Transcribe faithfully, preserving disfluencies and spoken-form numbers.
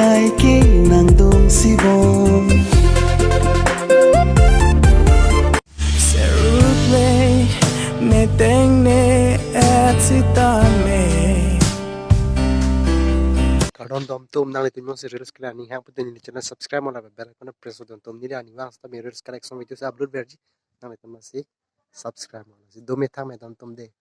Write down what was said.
Ai ke nangdung sibom. Seruk le meteng ne et sitame. Kardom dom tum, nanglitum jongsi reels kelek aning hang pute neli channel subscribe mo lapen bell icon press dom tum, neli aning vang sitame reels kelek ason videos upload verji, nanglitum si subscribe mo si dome thang me dom tum de.